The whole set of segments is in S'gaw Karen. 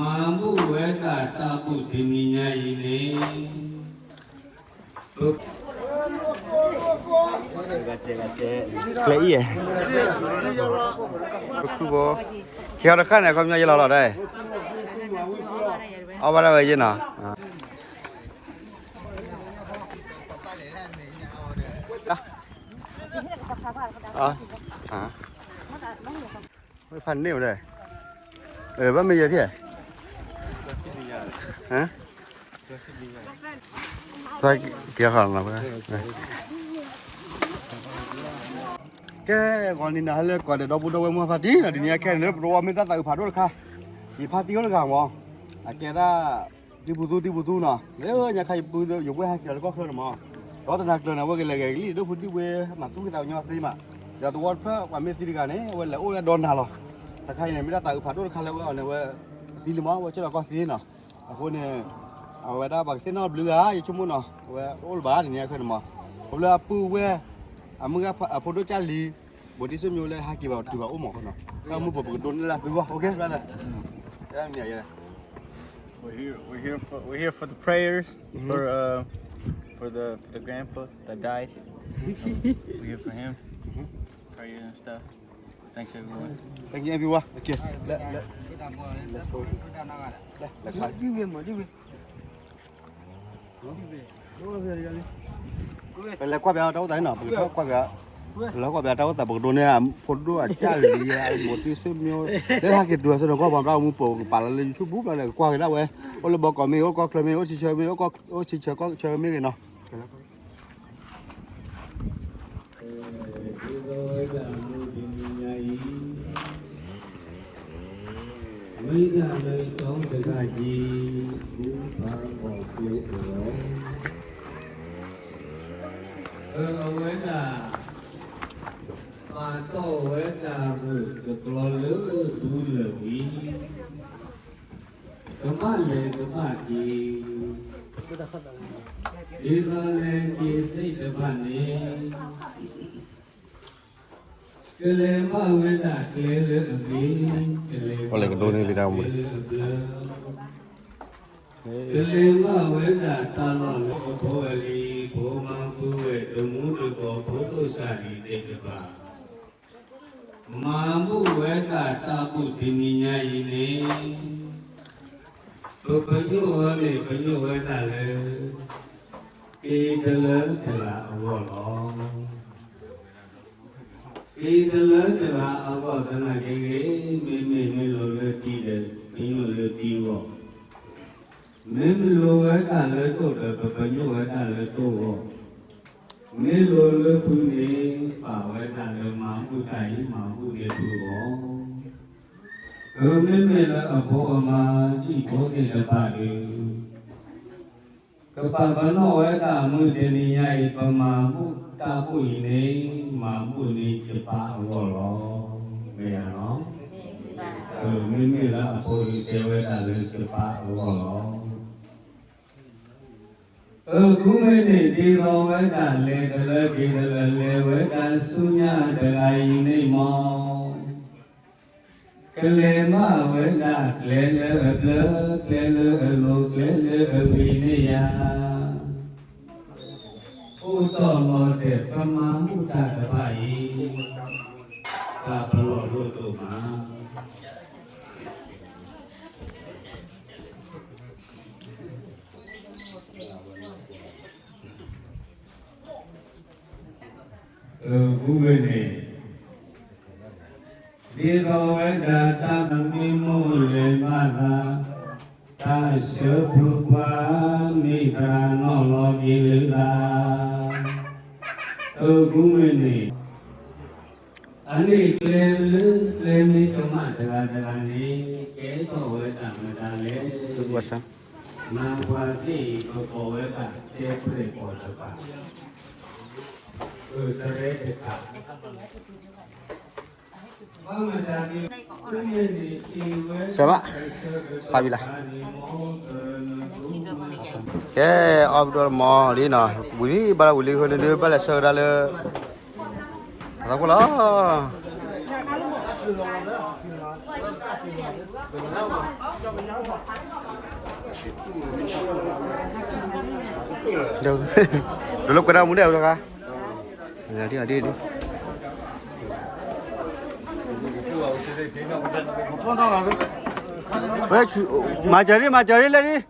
မၤဘူၣ်ဝဲဒၣ်တၢ်ဘူၣ်တနံၤညါအံၤန့ၣ် ကျဲအံၤ, ပခုဘိ, ခံခီတခါန့ၣ် ခီပညီယလီၤလီၤဒၣ်, အီၣ်ဘၣ်ဒၣ်ဝဲယဲနီၤ, ဖးန့ၢ်ဝဲဒၣ်, ဘၣ်မ့ၢ်ယဲထံၣ်, ကဲ, ဂီၤနံၤနၤဟဲလၢကိးဂၤဒဲး ဒီပုၢ်ဒီဝဲၢ်မုၢ်ဖါတံၢ်နီၤ, ဒ်န့ၣ်အခဲန့ၣ် လၢပတဝီမ့ၢ်တၢ်သးအုးဖးဒိၣ်တခါ, ယဖါတံၢ်အိၣ်တဂၤမး, အကဲဒၣ် တံၢ်ပူၤသူတံၢ်ပူၤသူနီၤ, လၢညါခါယပူၤ ယဝဲဟဲက့ၤလၢကီၢ်ချၢန့ၣ်မး, ဒီးတနၤကျၢၤန့ၣ် အဝဲကလဲၤဂဲၤကလံၣ်ဒိၣ်ဖုဒံၣ်ဝဲ မၤသူၣ်က့ၤသးကညီသ့မး, ဒီးတဝီတဖျၢၣ် ပှၤမ့ၢ်သံတဂၤန့ၣ် အဝဲလဲၤအိၣ်ဝဲဒီးနၤလီၤ, တခါအံၤန့ၣ် မ့ၢ်တၢ်သးအုးဖးဒိၣ်တခါလၢအဝဲအီၤန့ၣ် အဝဲသံလံမး, အဝဲကဲဒီးကီၢ်သံနီၤ, အဃိန့ၣ် အဝဲဒၣ်ပှၤကသ့ၣ်နီၣ်ဘျုးဂၤ ယဆိကမိၣ်နီၤ, အဝဲတအိၣ်လၢၤဘၣ် ဒ်န့ၣ်အခဲန့ၣ်မး, ခီဖျိအပုၢ်ဝဲၢ် အမုၢ်ဂၤအဖိဒိၣ်ကၢ်လံၤ ဘိးတံၢ်စိမိၤလၢဟဲက့ၤဘၣ်တုၤဘၣ်အိၣ်မးအဃိနီၤ, တၢ်မုၢ်ပိာ်ပကဒိးန့ၢ်လၢသုဂီၢ်, okay brother, တၢ်မံၤယဲ We're here, we're here for, we're here for the prayers for, uh, for the, for the grandpa that died. We're here for him. Prayers and stuff. Thanks everyone. Thank you everyone. Okay. Let, let, let's go. လဲၤ လဲၤကွၢ် ပလဲၤကွၢ်ပၠးတၢ်အိၣ်သးနီၤ, ပကထီၣ်ကွၢ်ပၠး, ပလဲၤကွၢ်ပၠးတၢ်အိၣ်သး ပကဒိးန့ၢ်အဖိဒိၣ်အကၢ်လံၤ အဘိးတံၢ်စိမိၤ, လၢဟဲက့ၤတုၤအဆၢန့ၣ် ကွၢ်ပှၤတၢ်အိၣ်မူပိာ်ကပာ်လီၤလၢ YouTube ပူၤဘျီန့ၣ် ကကွၢ်က့ၤဒၣ်ဝဲ, အိၣ်လၢဘီကီးမ့ၢ်ဂ့ၤ အိၣ်ကီၢ်ချၢမ့ၢ်ဂ့ၤ အိၣ်ဆံဆၢမ့ၢ်ဂ့ၤ အိၣ်ဆံဆၢကီၢ်ဆၢမ့ၢ်ဂ့ၤနီၤ ဒ်သိးဝဲဒၣ်မုၢ်တနံၤညါအံၤ, ဝဲဒၣ်လၢကၠီတဂၤက့ၤ ဘူပၤဘီၣ်ကျိအဂီၢ်, အဝဲဒၣ် ပာ်ထီၣ်ဝဲဒၣ်ဂၢၢ်တကျီလၢဒူလၢာ်ဝံၤ ကဘၣ်လဲၤကဘၣ်က့ၤ, ဒ်သိးလဲၤက့ၤသ့ၣ်တဖၣ်န့ၣ်, ကလဲၤဘၣ်ဝဲဒၣ်ကျဲလၢအဂ့ၤ, ကလဲၤဘၣ်ဝဲဒၣ်ကျဲလၢအဘျၢ, ကလဲၤဘၣ်ဝဲဒၣ်တၢ်လီၢ်လၢအဖိအလံၤ ဖိမါပုၢ်ဝဲၢ် တမူတကိး ဖိဒိၣ်စၢ်ဒံးသ့ၣ်တဖၣ် မၤဘူၣ်ဝဲဒၣ်တၢ်ဘူၣ်တနံၤညါအံၤန့ၣ်, ပပညိၣ်ဝဲန့ၣ် ပညိၣ်ဝဲဒၣ်လၢ က့ၤတလၢတဂၤအဂီၢ်လီၤ. က့ၤတလၢတဂၤအဂီၢ်သနာ်က့ဂ့ၤ, မ့မ့ၢ်မ့ၢ်လိၤလၢတံၤဒီး ပညိၣ်လၢတံၤအဂီၢ်, မ့ၢ်လိၤဝဲဒၣ်လၢတိၢ်ဒီး ပပညိၣ်ဝဲဒၣ်လၢတိၢ်အဂီၢ်, မ့ၢ်လိၤလၢဖုန့ၣ် ပာ်ဝဲဒၣ်လၢမၤဘူၣ်တၢ်အံၤ မၤဘူၣ်န့ၢ်ဖုအဂီၢ်, အမ့မ့ၢ်လၢအဖိအမါ ဒ်ဖိသ့ၣ်တဖၣ်ဒီး ကပာ်ပနီၣ်ဝဲဒၣ်မုၢ်တနံၤညါအံၤ ပမၤဘူၣ်တၢ်ဘူၣ်အံၤန့ၣ် မၤဘူၣ်န့ၢ်ယပၢ်အဂီၢ်လီၤ. မ့ၢ်ဧါနီၤ, မ့မ့ၢ်လၢအဖိအံၤတဲဝဲဒၣ်လၢယပၢ်အဂီၢ်လီၤ. အဃိမ့ၢ်န့ၣ် ဒ်သိးဝဲဒၣ်လဲၤတလၢက့ၤတလၢ လဲၤဝဲဒၣ်ဆူညါတဂၤအံၤန့ၣ်မး ကလဲၤဘၣ်ဝဲဒၣ်ကျဲလၢအဘျၢ, ကျဲလၢအလိၤ, ကျဲလၢအဝံၤန့ၢ်ယၤ, အိၣ်တီၢ်လီၤတဲာ် ပမၤဘူၣ်တၢ်တဖၣ်အံၤ တၢ်ပလီၢ်ဒိၣ်ဒိၣ်မး အဃိန့ၣ် ဒ်သိးဝဲဒၣ်တၢ်မ့ၢ်မိၢ်လဲၤဘၣ်သး, တၢ်ဆၢဖိခွါ မ့ၢ်တၢ်နီၢ်လီၤက့ၤလၢသး, အဃိန့ၣ် အန့ၣ်ကျဲလၢကျဲမ့ၢ်ကမၣ်တဂၤတဂၤန့ၣ် ကဲထီၣ်ဝဲဒၣ်မတၤလဲၣ်, မၤပှၤသ့ၣ်အံၤ ပကိးဝဲဒၣ်တဲပြဲၢ်ကီၢ်တကပၤ, ပတရဲတကး ဆၢဘၣ်, စးဝံၤလံ, ကဲ, အီၣ်ဘျီမီၤလံနီၤ, ဝံၤလံ ဘၣ်လၢဝံၤလံ ဃိန့ၣ်ဒုး ဘၣ်လဲၤဆၢကဒါလၢ အသးခိၣ်လီၤ. ဒီးလၢကွဲးတၢ်မူဒဲးတခါ, မၤစၢၤဒံး မၤစၢၤဒံး လဲၣ်ဒံး.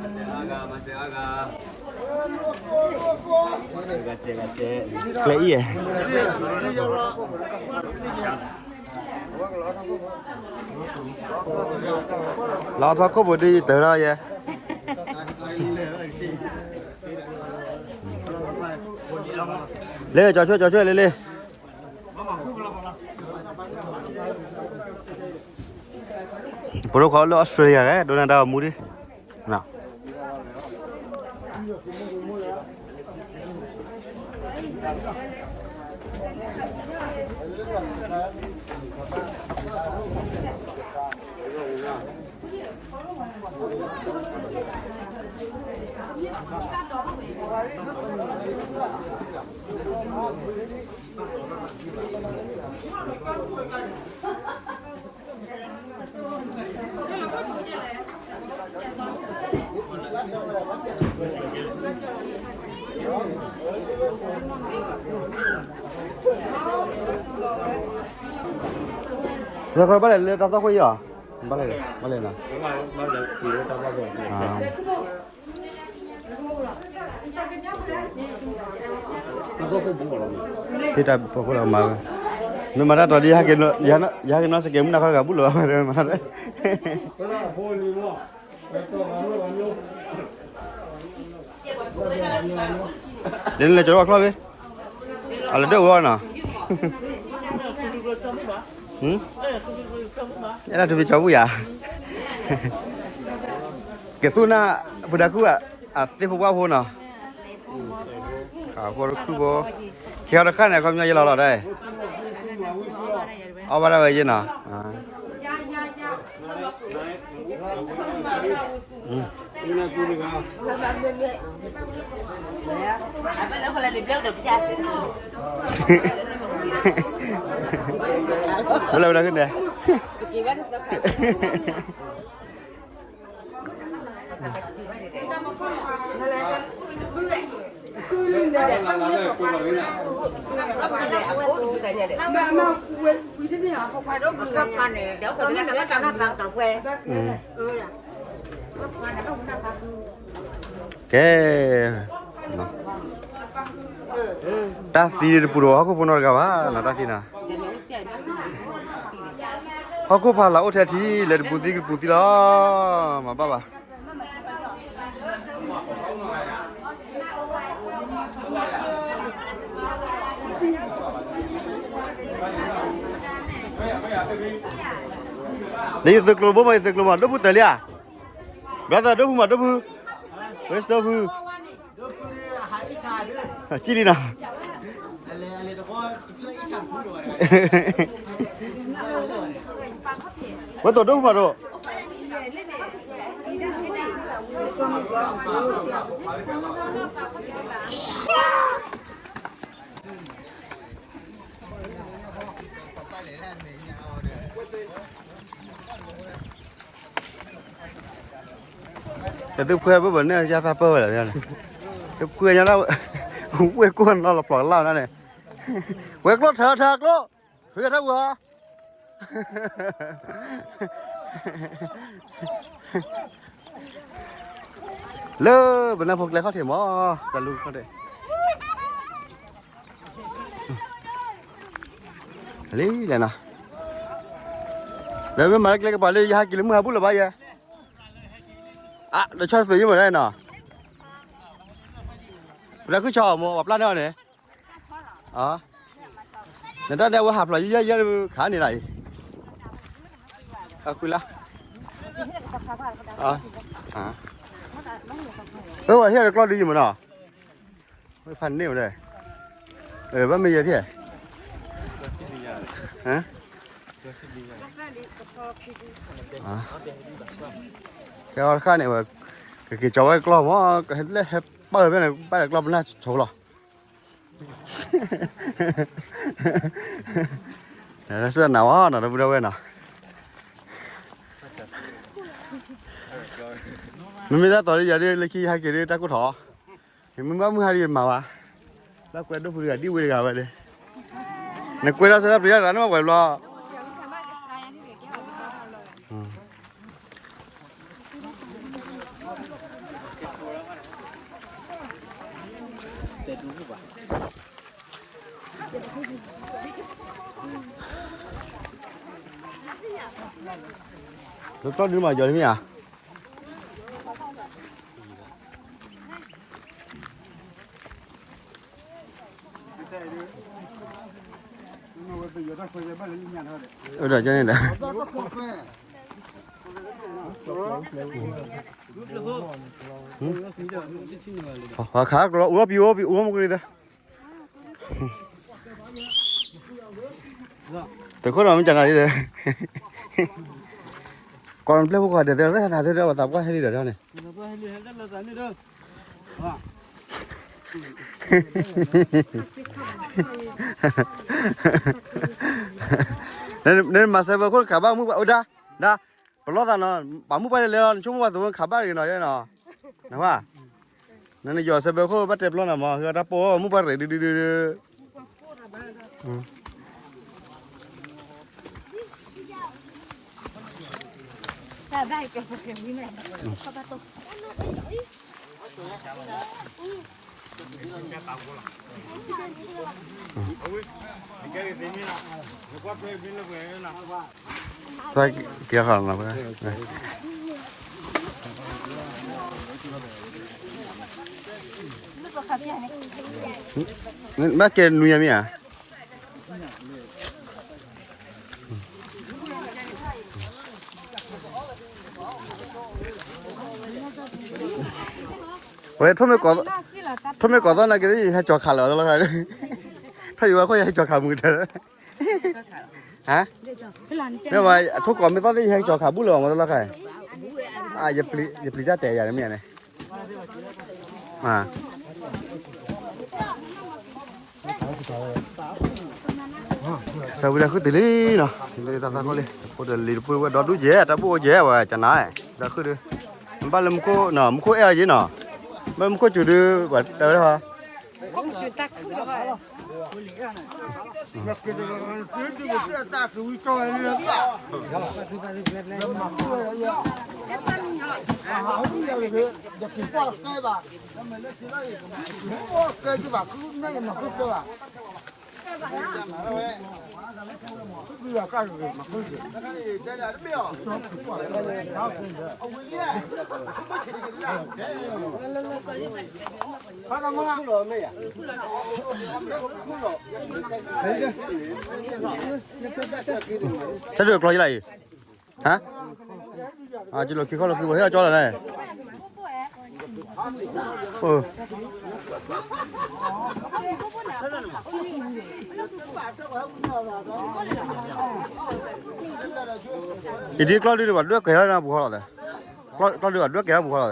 ကျဲအံၤဧါ, လီၤထီၣ်ခိၣ်ပူၤဒ်ယတၢၤထီၣ်ယဲ, လၢကၠီဆိၣ် ကၠီဆိၣ်လံလံ. ပဒိၣ်ခွါလၢ Australia ဂ့ၤ ဒိးနၢ်တၢ်ဂီၤမူဒံး. လၢဘၣ်လဲၤလၢတၢ်သီၣ်ခိၣ်အံၤဧါ, ဘၣ်လဲၤ, ဘၣ်လဲၤနီၤ. ထံၣ်တၢ်ဖီခိၣ်လီၤမၤ, မ့ၢ်မၤတၢ်တီၤဒ် ယဟဲက့ၤနီၢ်စကဲးမုၢ်နၤခီတဂၤဘူၣ်လၢၤဘၣ် မၤတၢ် ဒ်န့ၣ်လဲၤကၠီၤဝဲကျီၢ်ဖဲ, အလဲၤဒၢၣ်ဝဲနီၤ, အဲၣ်ဒိးတုၤဖဲကၠီၤဘူၣ်ယၤ, ကသူၣ်နၢ် ပှၤဒၣ်ခုၣ်ဘၣ်, အသ့ၣ်ဖိပှၢ်ဖိနီၤ, ဃိတခုၣ်ဖိ, ခဲအံၤတခါန့ၣ် အခီပညီယဲလီၤလီၤဒၣ်, အီၣ်ဘၣ်ဒၣ်ဝဲယဲနီၤ. ဘၣ်လဲၤဝဲဒၣ်ခုၣ်န့ၣ် ကဲ, တၢ်သံတပူၤဒီးဟီၣ်ခိၣ်ဖိနီတဂၤဘၣ်နီၤ, တၢ်သံနီၤ, ဟီၣ်ခိၣ်ဖးလၢအိၣ်ထဲထံ လဲၤတပူၤသံကပူၤသံလီၤ, မၤဘၣ်ဘၣ်. ဒီးယသုးကျိၤဘိမး ယသုးကျိၤမး ဒိၣ်ဖုတၢၢ်လံဧါ, brother ဒိၣ်ဖုမး ဒိၣ်ဖု, where's ဒိၣ်ဖု, ကံၣ်လံနီၤ, ဝဲသိးဒိၣ်ဖုမးဒိၣ် သုဖှဲဘၣ်ဘၣ်န့ၣ် ယသးပၢၢ်ဝဲလီၤ, သုဖှဲညါဒၣ်, ဝဲၢ်ကိၢ်နီၢ်လီၤပျီၢ်ကလၢ်န့ၣ်, ဝဲကျိထၢထၢကျိ, ဖုထၢပူၤဧါ. လၢပနၢ်ဖိကျဲခီၣ်ထံးမး, တၢ်လူခီၣ်ထံး လံလဲၣ်နီၤ, လၢမ့ၢ်မၤလၢကျဲကပၤလၢယဟဲက့ၤလၢမုၢ်ဟးဘူၣ်လၢၤဘၣ်ယဲ, အါ ဒီးဆီတသုးယံၤမ့ၢ်ဒၣ်နီၤ, ပလၢခုၣ်ဆီမ့ၢ်ပှၤပျၢ်န့ၢ်အီၤန့ၣ်, နတၢ်ဒဲးဝဲဟးဖျိးယဲၢ်ယဲၢ်ခါန့ၣ်လီၤအံၤ, အကွံလၢ, အဝဲဟဲဒီးကျီၢ်ဒုးယံၤမ့ၢ်နီၤ, ဝဲဖးန့ၢ်ဝဲဒၣ်, ဘၣ်မ့ၢ်ယဲၢ်ထံၣ်, ကဲအီၤတခါန့ၣ်ဝဲ, ကက့ၤကၠီၤဝဲကျီၢ်မ့ၢ်, လၢဟဲပၢၢ်ဖဲန့ၣ် ဘၣ်လဲၤကျီၢ်ပနၢ်ဆိလီၤ. စၢနၤဝဲနီၤ ဒီပုၢ်ဒီဝဲၢ်နီၤ, မ့မ့ၢ်တၢ်တီၤလၢယၤဒ် လၢခံယဟဲက့ၤဒ်တၢ်ကိၢ်ထီၣ်, ယမ့ၢ်ဘၣ်မုၢ်ဟါဒ်ယမၤဘၣ်, ဘၣ်ကွဲဒိၣ်ဖုတဂၤဒ်ဝဲတဂၤဝဲဒၣ်, နကွဲထီၣ်စဲဒၣ်ပျံၤတၢ်တဂၤန့ၣ်ဘၣ်ပှဲၤဘျီ လၢကျီၢ်ဒုမးယီၤတမ့ၢ်ဧါ, အဒီးကန့ၣ်ဒီး ပှၤခးကျီအိၣ်ပံၤအိၣ်ပံၤအိၣ်မူကရံသၢ, တခိၣ်ဒီးမ့ၢ်ကနၤဒ်လဲၣ်, ကီၢ်ပျဲၢ်ဖိခွါဒဲးသၢရၣ်သးသၢဒီးပှၤသးပှၢ်ဟဲလံဒီးန့ၣ် နမၤစဲဘၢခိၣ်ခးဘၣ်မုၢ်ပှၢ်အိၣ်ဒၣ်, ဒၣ်, ပလီၢ်သးနီၤ ပှၤမုၢ်ပှၢ်လဲၤလဲၤလီၤ နဆိကမိၣ်ပှၤသဝီခးဘၣ်တဂ့ၤနီၤ ယဲနီၤ, နဝဲ, နနယီၤစဲဘၢခိၣ်ဘၣ်တဲပလီၢ်နၤမး ဟဲတၢ်ပိာ်မုၢ်ပှၢ်ရ့းဒုဒုဒုဒု ကဲဃီလီၤ, ဘၣ်ကဲနွံယၤမ့ၢ်ဧါ, ဝဲ, ထိၣ်မ့ၢ်ကိးသီၣ်နာ်က့ ယဟဲကၠီၤခးလၢာ်အီၤတလီၢ်ခါ, ထီၣ်ယဝဲခိၣ်ယဟဲကၠီၤခးမုၢ်ကတၢၢ်, မ့ၢ်ဝဲ, အထိၣ်ကိးမ့ၢ်သီၣ်သ့ၣ် ယဟဲကၠီၤခးဘူၣ်လၢာ်အီၤမးတလီၢ်ခါ, ယပျံၤတၢ်တဲယၤန့ၣ်မ့ၢ်န့ၣ် စၢဝံၤဒၣ်ဃုာ်တုၤလံနီၤ, လၢတၢ်သးခီလံ, ဖိတလံၤတပှ့ၤဝဲဒီဒူၣ်ကဲ, တၢ်ဘူၣ်အိၣ်ကဲ, ဝဲကနၤ, ဒီးဃုာ်ဒီး, ဘၣ်လၢမူခိၣ်နီၤ, မူခိၣ်အဲၣ်အီၤယ့နီၤ, ဘၣ်မူခိၣ်စူၤဒီး, ပှၤတဲဝဲဒၣ်, တၢ်ဒုးအကျီယလၢအံၤ, ဟါ, ကလီၤခံခီလီၤခံ ပှၤဟ့ၣ်အီၤကၠီလီၤန့ၣ်, အံၤဒ်ကျီၢ်ဒုးန့ၣ် ပှၤဒွဲၣ်ကဲထီၣ်န့ၣ်ပူၤဃီလီၤသဲ, ကျီၢ်ဒုးပှၤဒွဲၣ်ကဲထီၣ်ပူၤဃီလီၤသဲ,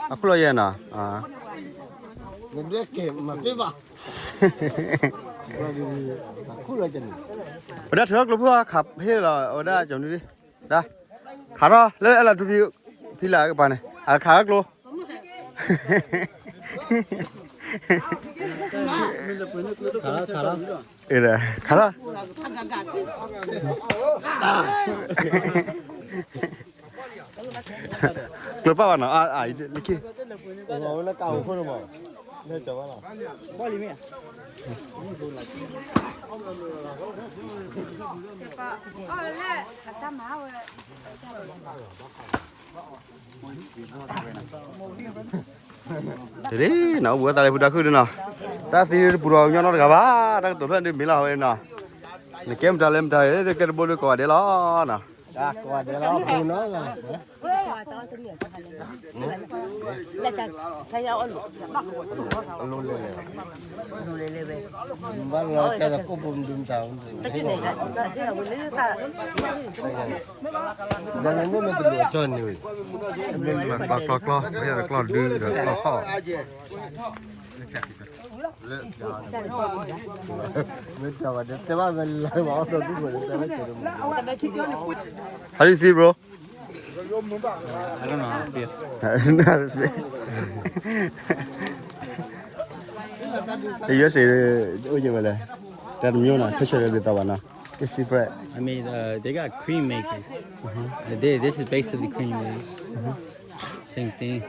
အခိၣ်လီၤယဲနီၤ, ဝဲဒၣ်ထုးထီၣ်ကျိဖုၣ်ခးဟ့ၣ်လီၤ အဝဲဒၣ်ကၠီနုၢ်ဒံး, ဒၣ်, ခးထီၣ်လၢအဲၣ်လီၤထူဖံ, ဖံလၢအကပၤန့ၣ် အခးထီၣ်ကျိ ခးထီၣ်, ကျိပာ်ဘၣ်နီၤ, လၢခံ, တဒ်နီၤ အိၣ်ဘှံးဝဲသးလၢဖုတၢ်ခုၣ်ဒ်နီၤ, တၢ်သံတပူၤဒီးညီနီတဂၤဘၣ်, တၢ်ကတိၤဖျၢၣ်ဒ်မ့ၢ်လီၤဝဲနီၤ, နကဲမတၤလဲၣ်မတၤလဲၣ် ကဲတဘိဒ်ကိးဂၤဒဲးလီၤနီၤ, ကိးဂၤဒဲးလီၤ, အလိၤလဲၣ်လဲၣ်, ဘၣ်လီၤကဲဒီးကိၣ်ဘိမဒုမတၤ, ဒီးနမ့ၢ်မ့ၢ်တလိၤအကၠီန့ၣ်ဝဲ, မ့ၢ်မၤကျီကျီကျီ, မ့ၢ်ကျီဒုဒီးကျီဟီၣ်, How do you feel, bro? I don't know how I feel. ယဲစ့ၢ် အိၣ်ယဲဝဲလဲၣ်, တၢ်တမျိုးနီၤ ခက်ဆၢဒ်သိးဘၣ်နီၤ, it's different. I mean, uh, they got cream maker. Uh, they, this is basically cream maker. Same thing.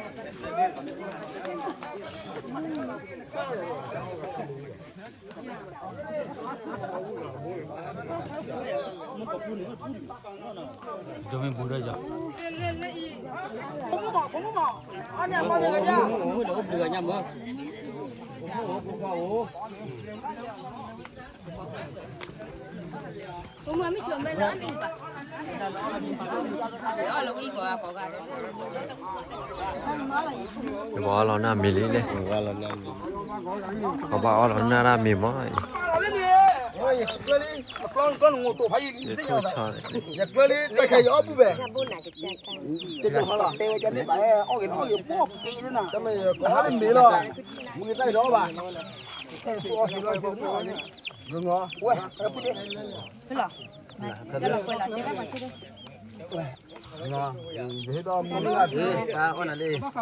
ယဘၣ်အီၣ်လီၤနၢ်မံၤလံန့ၣ်, ကဘၣ်အီၣ်လီၤနၢ်တၢ်မံၤမး, ယထိၣ်ဆီန့ၣ်, ယကျၢလံ တၢ်ခဲအီၣ်ပူၤပဲ, တဲဝဲကန့ၣ်ဘၣ် အီၣ်က့ၤအီၣ်က့ၤဘီၣ်က့ၤန့ၣ်, တမ့ၢ်ကီးဟါလၢမ့ၤလီၤ, မ့ၢ်တၢ်အီၣ်ဘၣ်, ဝဲ လီၤ, ဟဲဒီးမူလၢ်ဒ့ၣ် ပၢ်အီၣ်နၤလံ, ဟဲဒီးအီၣ်နၤ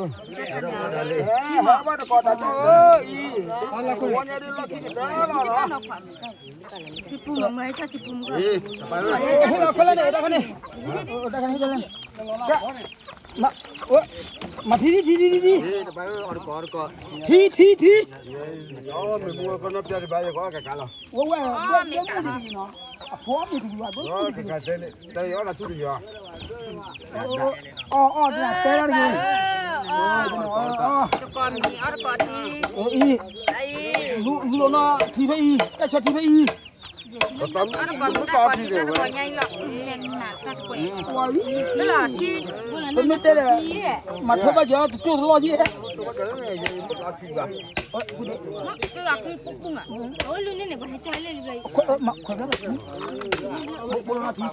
လံ, ဟဲဒီးတကိးတၢ်ဆိအံၤ, ဝဲညါဒ်လီၢ်ခံကတၢၢ်လီၤ, အံၤ, ဟဲလီၤခဲလၢာ်န့ၣ် တၢ်ခါန့ၣ်, တ�ၢ်ခါန့ၣ်, မၤထံထံထံထံထံ, ထံထံထံ, မ့ၢ်မူကနီၢ်ပျၢ်ဒံးဘၣ် ယကအီၣ်ကကါလီၤ, ဝဲဝဲ, အဖိအမံၤတယၤ, ကကါတဲန့ၣ် တၢ်ယအီၣ်နၤထူၣ်တယၤ, အီၣ်အီၣ်တၢ်တဲလီၤတဂ့ၤ, တကိးမံၤအီၣ်တကိးထံ, အံၤ, လူၤနီၢ်ထံဖဲအံၤ တၢ်ဆၢထံဖဲအံၤ, တၢ်တကိးထံန့ၣ်ဝဲ, ပမ့ၢ်တဲလဲၣ်, မၤထွဲဘၣ်ယၤတကၠိၢ်တလီၢ်ယဲၢ်, ခွဲးဘၣ်ခွဲးဘၣ်, ဘိလီၤထံ,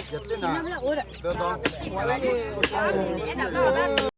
ယတဲနၤ,